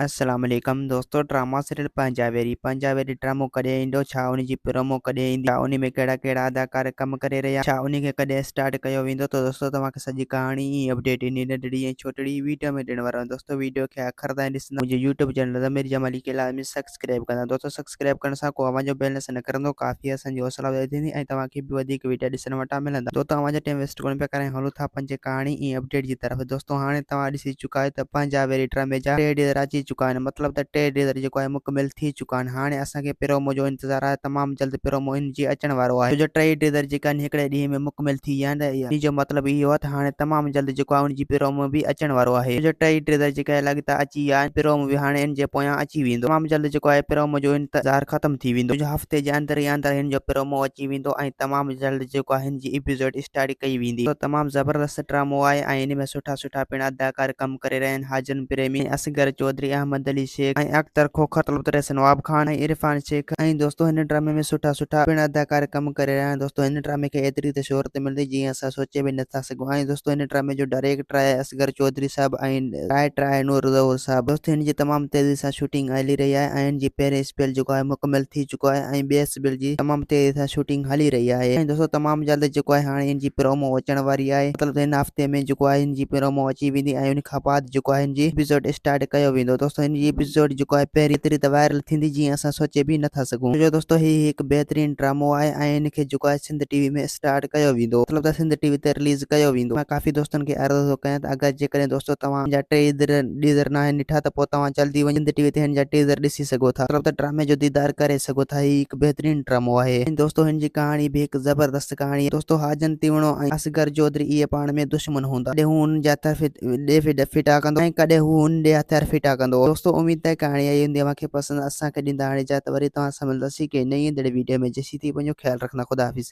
السلام عليڪم دوستو ڊراما سيريل پنهنجا ويري پنهنجا ويري ڊرامو ڪڏهن ايندو ڇا ان جي پرومو ڪڏهن ايندي ڇا ان ۾ ڪهڙا ڪهڙا اداڪار ڪم ڪري رهيا ڇا ان کي ڪڏهن اسٽارٽ ڪيو ويندو ته دوستو توهان کي سڄي ڪهاڻي ۽ اپڊيٽ انهي ننڍڙي ۽ ڇوٽڙي ويڊيو ۾ ڏيڻ وارو آهيان دوستو ويڊيو کي آخر تائين ڏسندا منهنجي يوٽيوب چينل ضمير جمالي کي لازمي سبسڪرائب ڪندا دوستو سبسڪرائب ڪرڻ سان ڪو اوهان جو بيلنس نه ڪرندو ڪافي اسان جي حوصلا افزائي ٿيندي ۽ توهان کي به وڌيڪ ويڊيا ڏسڻ وٽان ملندا دوستو اوهان جو ٽيم ويسٽ ڪونه پيا ڪرايون هلون ٿا پنهنجي ڪهاڻي ۽ اپڊيٽ جي طرف دوستو هاڻي توهان ڏسي چڪا آهيو ته پنهنجا ويري ڊرامي جا ٽي ڊيزر اچي چڪا آهن مطلب ته ٽي ڊيزر جيڪو آهي مڪمل ٿي چڪا آهن هاڻي اسان کي پرومو جو انتظار آهي تمام جلد پرومو ان جي اچڻ وارو آهي ڇو جو ٽئي ڊيزر جيڪا آهن هڪڙي ڏينهن ۾ مڪمل ٿي ويا آهن ته ان جو مطلب اهو آهي ته هاڻي تمام جلد جيڪو آهي ان جي پرومو به اچڻ وارو آهي ڇو جو ٽئي ڊيزر جيڪا آهي لڳتا اچي ويا آهن پرومو به هاڻي ان جي پويان اچي ويندو تمام جلد جيڪو آهي پرومو جو انتظار ختم ٿي ويندو ڇو جو هفتي جي اندر ئي اندر هن جو پرومو اچي ويندو ۽ تمام جلد جيڪو آهي هن جي ايپيسوڊ اسٽارٽ ڪئي ويندي. سو تمام زبردست ڊرامو آهي ۽ ان ۾ سٺا سٺا پڻ اداڪار ڪم ڪري رهيا آهن حاجن پريمي ۽ اصغر چوڌري احمد علي شيخ ۽ اختر کوکر مطلب ته رئيس نواب خان ۽ عرفان شيخ ۽ دوستو هن ڊرامي ۾ سٺا سٺا پڻ اداڪار ڪم ڪري رهيا آهن دوستو هن ڊرامي کي ايتري ته شهرت ملندي جيئن اسان سوچي به نٿا سگهون ۽ دوستو هن ڊرامي جو ڊائريڪٽر آهي اصغر چوڌري صاحب ۽ رائيٽر آهي نور ظهور صاحب دوستو هن جي تمام تيزي سان شوٽنگ هلي رهي آهي ۽ هن جي پهرين اسپيل جيڪو آهي مڪمل ٿي چڪو آهي ۽ ٻئي بل جي تمام تيزي سان شوٽنگ هلي رهي آهي ۽ دوستو تمام جلد جيڪو آهي هاڻي ان جي پرومو اچڻ واري آهي مطلب ته هن هفتي ۾ جيڪو آهي ان جي پرومو اچي ويندي ۽ ان کان بعد جيڪو آهي ان جي ايپيسوڊ اسٽارٽ ڪيو ويندو دوستو هن جي ايپيسوڊ جيڪو آهي پهرين ايتري ته وائرل ٿيندي جيئن اسان سوچي به نٿا سگهون ڇو جو دوستو هي هڪ بهترين ڊرامو آهي ۽ ان کي جيڪو آهي سنڌ ٽي وي ۾ اسٽارٽ ڪيو ويندو مطلب ته سنڌ ٽي وي تي رليز ڪيو ويندو مان ڪافي دوستن کي عرض ٿو ڪيان ته اگر جيڪڏهن دوستو توهان جا ٽيزر ڊيزر ناهن ڏٺا ته پوء توهان جلدي وڃي سنڌ ٽي وي تي هن جا ٽيزر ڏسي سگهو ٿا مطلب ته ڊرامي جو ديدار ڪري سگهو ٿا هي هڪ بهترين ڊرامو آهي ۽ دوستو هن جي ڪهاڻي به هڪ زبردست ڪهاڻي آهي دوستو حاجن تيوڻو ۽ اصغر چوڌري اهي پاڻ ۾ دشمن هوندا ڪڏهن هو هن جا هٿيار ڏي ڦٽا ڪندو ۽ ڪڏهن هو هن ڏي هٿيار ڦٽا ڪندو دوستو اميد ته ڪهاڻي آئي هوندي اوهان کي پسند اسان کي ڏيندا هاڻي اجازت وري توهان سان ملنداسين ڪنهن نئين ايندڙ ويڊيو ۾ جيسين تائين پنهنجو خيال رکندا خدا حافظ.